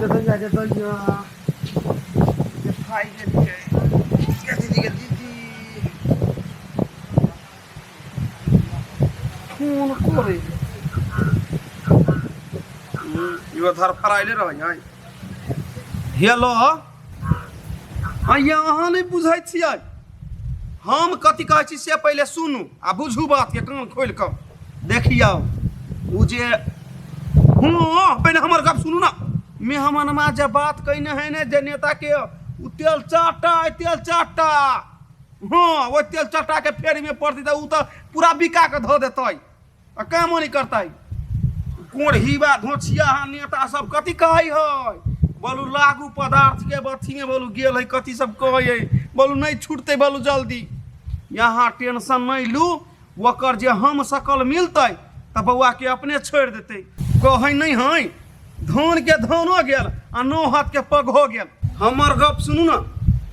दैया गे दैया गे भाइ गेलियै गे दीदी गे दीदी फोन करे इहो धरफड़ाइले रहै है हेलो अइया अहाँ नहि बुझै छियै हम कथी कहै छी से पहिले सुनू आ बुझू बातके कान खोलि कऽ देखियौ ओ जे हँ पहिने हमर गप सुनू ने मेहमानमा जे बात कहने है ने जे नेताके ओ तेल चाटा तेल चाटा हँ ओहि तेल चाटाके फेरीमे पड़तै तऽ ओ तऽ पूरा बिका कऽ धऽ देतै आ कामो नहि करतै कोढ़ीबा धोछिया नेता सब कथी कहै है बोलू लागू पदार्थ के अथी में बोलू गेल है कथी सब कहै है बोलू नहि छूटतै बोलू जल्दी यहाँ टेंशन नहि लू ओकर जे हम सकल मिलतै तऽ बौआ के अपने छोड़ि देतै कहै नहि है धान के धानो गेल आ नौ हाथ के पग हो गेल हमर गप सुनू ने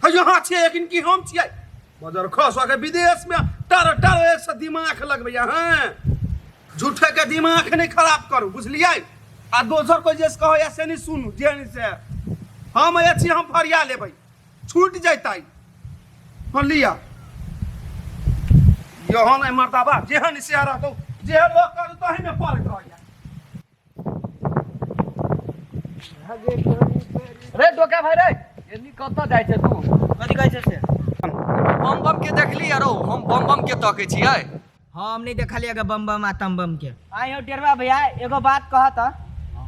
है यहाँ छियै लेकिन की हम छियै बजर खस के विदेश में टर टर एक से दिमाग लगबैया हैं झूठे के दिमाग नहीं खराब करू बुझलियै आ दोसर कोई जे कहैया से नहीं सुनू जे नहीं से हम अछि हम फरिया लेबै छूट जैतै हँ लिया यहो नहीं मर्दाबा जेहन से रहतौ जेहन लोग करू तही में पड़ैत रहैया रे डोका भाई रे एनी कतऽ जाइ छै तू कथी कहै छै से बम बम के देखली आरो हम बम बम के तकै छियै हम नहीं देखलियै गे बम बम आ तम बम के आइ हौ डेरवा भैया एगो बात कह त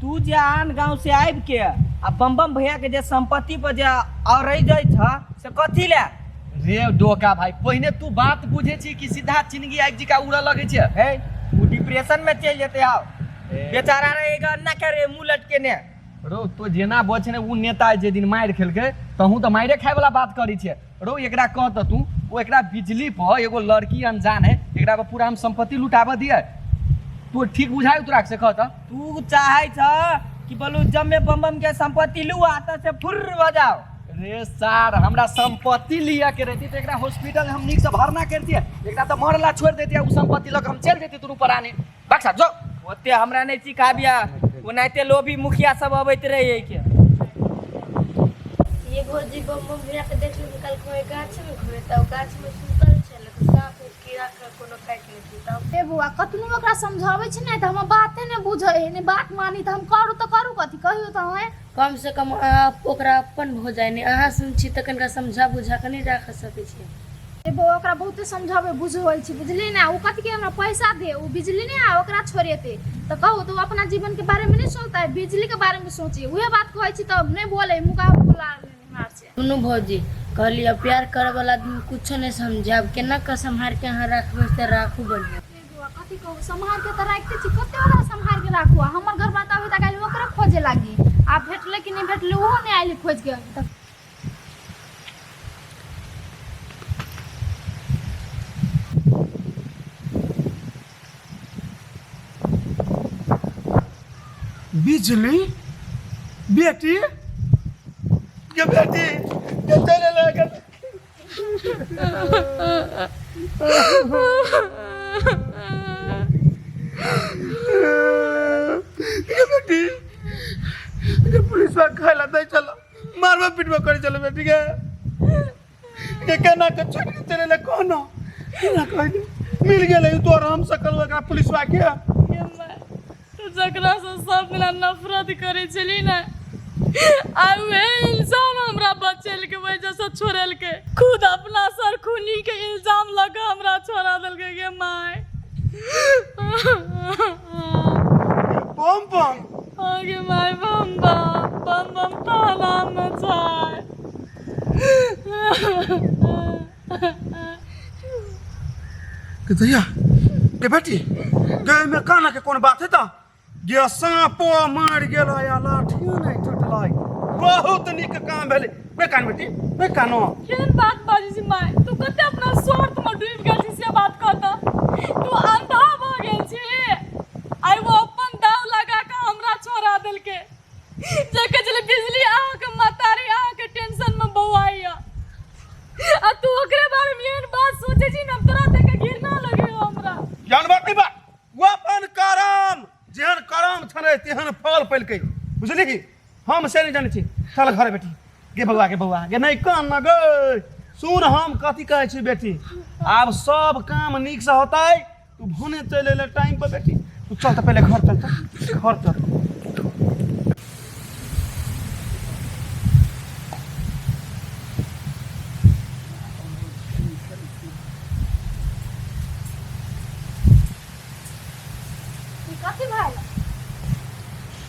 तू जे आन गांव से आबि के आ बम बम भैया के जे संपत्ति पर जे औरई जाइ छ से कथी ले रे डोका भाई पहिने तू बात बुझे छी कि सीधा चिनगी आगि जिका उड़ऽ लगै छै हे ओ डिप्रेशन में चलि जेतै आब बेचारा रहेगा ना करे मुंह लटके ने रो तो जेना बच ने उ नेता जे दिन मारि खेलकै तहूँ तऽ मारिए खाय वाला बात करै छियै रो एकरा कह तऽ तू ओ एकरा बिजली पर एगो लड़की अनजान है एकरा पर पूरा हम संपत्ति लुटाबऽ दियै तू ठीक बुझाय तोरा से कह तऽ तू चाहै छ कि बोलू जमे बम बम के संपत्ति लू आता से फुर्र भऽ जाओ रे सार हमरा संपत्ति लिअ के रहती तऽ एकरा हॉस्पिटल हम नीक से भरना करतियै एकरा तऽ मरला छोड़ि देतियै उ संपत्ति लऽ कऽ हम चलि जैतियै दुनू प्राणी बक्सा जो ओते हमरा नहि सिखाबिया ओनाहिते लोभी मुखिया सब अबैत रहै के ये भौजी बम बम भैया के देख लेलकै कहलकै ओहि गाछ मे घुरे तऽ ओ गाछ मे सुतल छलै तऽ साँप कीड़ा के कोनो काटि लेतै तब हे बौआ कतनो ओकरा समझाबै छै ने तऽ हमर बाते नहि बुझै है नहि बात मानी तऽ हम करू तऽ करू कथी कहियौ तऽ अहेँ कम से कम अहाँ ओकरा अपन भऽ जाइ नहि अहाँ सुन छी तऽ कनिका समझा बुझा कऽ नहि राखि सकै छियै हे बौआ ओकरा बहुते समझाबै बुझबै छी बुझली ने ओ कथी के हमरा पैसा दे ओ बिजली नहि आ ओकरा छोड़ेतै तऽ कहू तऽ ओ अपना जीवन के बारे में नहि सोचता है बिजली के बारे में सोची उहे बात कहै छी तब नहि बोले मुका फुला हमरा से सुनू भौजी कहली अब प्यार करऽ वाला आदमी कुछो नहि समझे आब केना कऽ सम्हारि के अहाँ राखबै से राखू बढ़िआँ हे बौआ कथी कहू सम्हार के तऽ राखिते छी कते ओकरा सम्हार के राखू आ हमर घर बात अभी तक आयल ओकरे खोजे लागी आ भेटलै कि नहि भेटलै ओहो नहि आयल खोज के अभी तक बिजली बेटी के बेटी के चले लागल के बेटी के पुलिस खाय ला दै चलो मारबो पीटबो करे चलो बेटी के के केना के छोड़ के चले ले कोनो केना कहले मिल गेलै तोर हम सकल ओकरा पुलिसवा के तो जकरा से सब दिना नफरत करै छली ने आ उहे इंसान हमरा बचेलकै वजह से छोड़ेलकै खुद अपना सर खूनी के इल्जाम लगा हमरा छोड़ा देलकै गे माय बम बम आगे माय बम बम बम बम थाना में छै के दैया के बेटी गए में काना के कोन बात है ता जे साँपो मारि गेल या लाठियो नहि टूटलै बहुत नीक काम भेलै बे कान बेटी बे कानो केहन बात बाजै छी माय तू कते अपना स्वार्थ में डूबि गेल छी से बात कहता तू अंधा भऽ गेल छी आइ वो अपन दाव लगा कऽ हमरा छोड़ा देलकै जे कहै छलै बिजली अहाँके महतारी अहाँके टेंशन में बौआइया आ तू ओकरे बारे में एहन बात सोचै छी ने हम तोरा देख के घृणा लगैया हमरा जानवर नहीं बा वो अपन करम जेहन करम छलै तेहन फल पैलकै बुझली हम से नहि जानै छी। चल घर बेटी, गे बौआ, गे बौआ, गे नहि कान न गे। सुन, हम कथी कहै छी बेटी, आब सब काम नीकसँ होतै। तू भने चलि अयले टाइम पर बेटी। तू चल तऽ पहिले घर चल, तऽ घर चल। ई कथी भेल?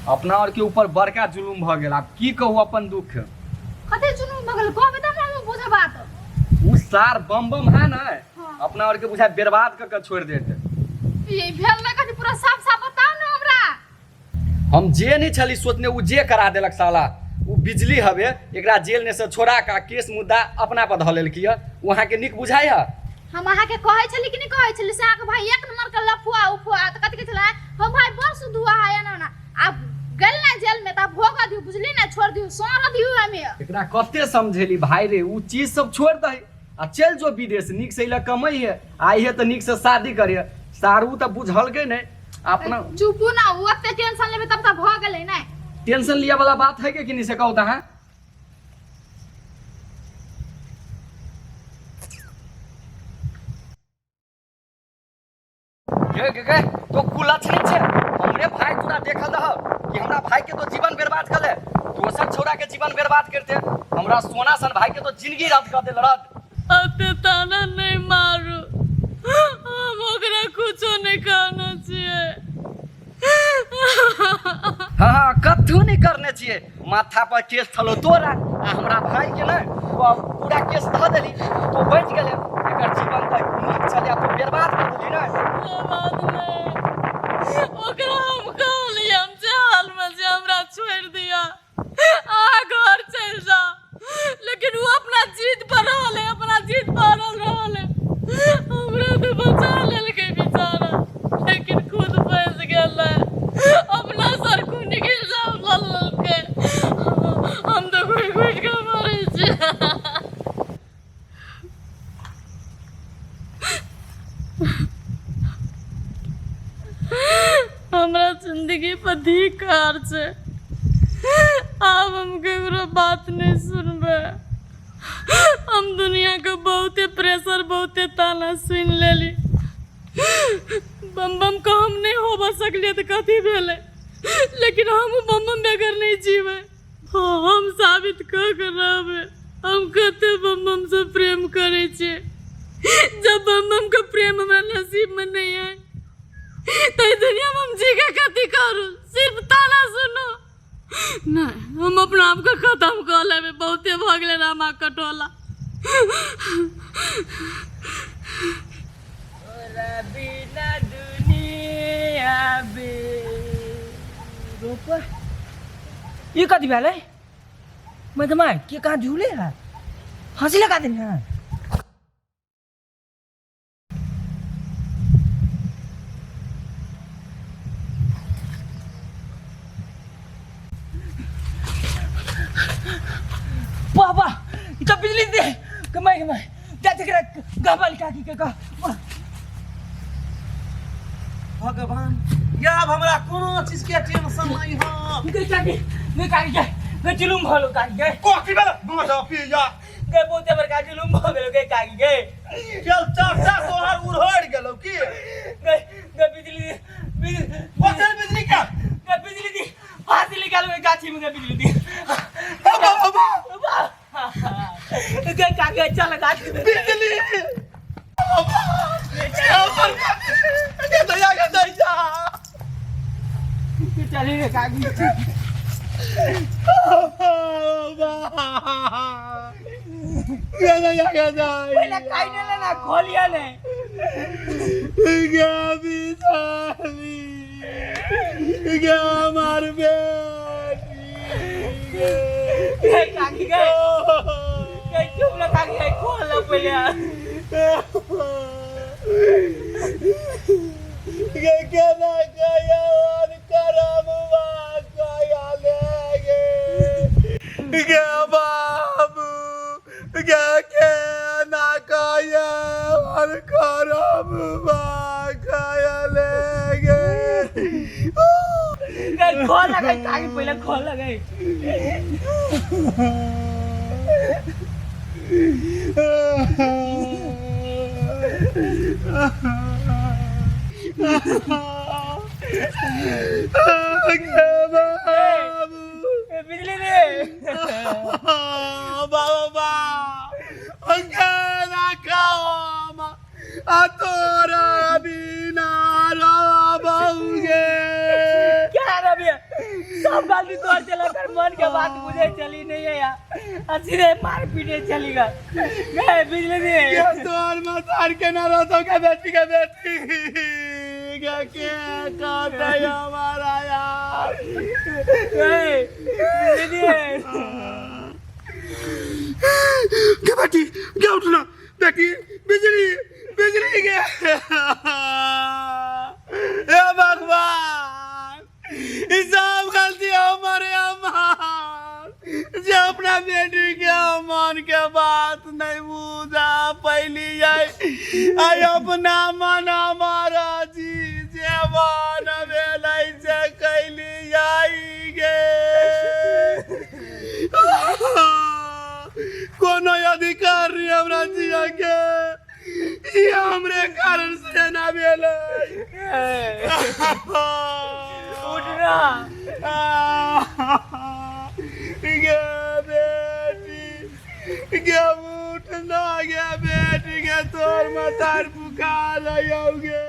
अपना और के ऊपर बड़का जुलुम भऽ गेल। आब की कहू अपन दुख। कथी जुलुम भऽ गेल? कहबै तब ने हम बुझब बात। उ सार बम बम है ना, हाँ। अपना और के बुझा बर्बाद कऽ के छोड़ देते। ये भेल ना कथी? पूरा साफ साफ बताओ ना हमरा। हम जे नहीं छली सोचने उ जे करा देलक साला। उ बिजली हवे, एकरा जेल ने से छोड़ा का केस मुद्दा अपना पर धऽ लेलकी है। वहाँ के नीक बुझाई है? हम अहाँके कहै छली कि नहि कहै छली से अहाँके भाई एक नंबर के लफुआ उफुआ, तऽ कथी कहै छलै हम भाई बड़ सुधुआ है एना ओना। आब गेल ना जेल में तऽ भोग दियौ, बुझली ना, छोड़ दियौ, सौर दियौ हमे। एकरा कते समझेली भाई रे, उ चीज सब छोड़ दही आ चल जो विदेश, नीक से इला कमाई है, आई है तऽ नीक से शादी करिए। सारू तऽ बुझलकै नहि अपना। चुपू ना, उ ओते टेंशन लेबै तब तऽ भऽ गेलै ने। टेंशन लिया वाला बात है के कि नहीं से कहू तऽ? गे गे गे, तो कुलच नहीं छे? हमरे भाई तोरा देखल रह कि हमरा भाई के तो जीवन बर्बाद कर ले, दोसर छोरा के जीवन बर्बाद करते। हमरा सोना सन भाई के तो जिंदगी रद्द कर दे, रद्द। अते ताना नहीं मारू, हम ओकरा कुछो नहीं कहना छियै। हाँ हाँ, कथू नहीं करने छियै। माथा पर केस छलो तोरा आ हमरा भाई के ने वो पूरा केस धऽ देली तो बचि गेलै। एकर जीवन तऽ नीक छलै, तू बर्बाद कर देली ने। बात नहीं, ओकरा हम कहलियै हम जे हाल में जे हमरा छोड़ि दिअ, अहाँ घर चलि जाउ, लेकिन ओ अपना जिद पर रहलै, अपना जिद पर अड़ल रहलै। हमरा तऽ बचा लेलकै बेचारा, लेकिन खुद फँसि गेलै, अपना सर खून निकलि जाउ लेलकै। हम तऽ घुटि घुटि कऽ मरै छी। हमरा जिंदगी पर धिक्कार छै, आब हम ककरो बात नहि सुनबै। हम दुनिया के बहुते प्रेशर, बहुते ताना सुनि लेली। बम बम के हम नहि होबऽ सकलियै तऽ कथी भेलै, लेकिन हम बम बम बगैर नहि जीबै। हाँ, हम साबित कऽ के रहबै हम कते बम बम से प्रेम करै छियै। जब बम बम के प्रेम हमरा नसीब में नहीं है तो ई दुनिया में हम जी के कथी करू? सिर्फ ताना सुनू? नहीं, हम अपना आप के खत्म कऽ लेबै। बहुते भऽ गेलै रामा कटोला। बिना दुनिया बे रोपा ई कथी भेलै? मैं तो मार के कहाँ झूले है, हंसी लगा देने है। वाह वाह, ई तो बिजली दे कमाई कमाई जा देख रहा गहवाली काकी के कह। वाह। भगवान, या अब हमरा कोनो चीज के टेंशन नहीं है। गई काकी, गई काकी, गई गई, जुलुम भलो काकी गई। कथी भेल? गांजा पी जा। गई, बहुते बड़का जुलुम भ गेलो गई काकी गई। चल चाचा, तोहर उड़हड़ गेलो की? गई गई, बिजली बिजली कथी बिजली के? गई बिजली दी फांसी निकाल गई गाछी में, गई बिजली दी। बाबा बाबा। गई काकी, चल गाछी में। बिजली गे दैया, गे दैया। चली रे काकी। गे दैया, गे पहले दैया। काई ने लेना खोलिया ने। गे बिजली गे, मार बेटी। गई काकी, गई गई, चुप ना काकी, गई खोल लो पहले। गे केना गया और करमवा गया ले गे, गे बाबू गे, केना गया और करमवा गया ले गे। गई ए खोल लगे ताकि पहले खोल लगे। ए, बिजली रे। बाबा आ तोरा बिना रहबौगे। क्या रे भैया, सब गलती तोर चला कर मन के बात बुझे चली नहीं है यार, आ सीधे मार पीटे चली गए गए बिजली रे। के तोर मसार के ना रहतो के बेटी के बेटी के के कहते हमारा यार। ए, बिजली रे। के बेटी के उठना बेटी बिजली बिजली के। हे भगवान, ई सब गलती हमारे हमार जे अपना बेटी के मन के बात नहीं बुझा पैली आई आई अपना मन हमारा जी जे मन भेलै से कैली आई गे। कोनो अधिकार नहीं हमरा जिया के, ई हमरे कारण से ना भेलै। उठना। गे बेटी गे उठना, गे बेटी गे तोर मतार पुकार गे।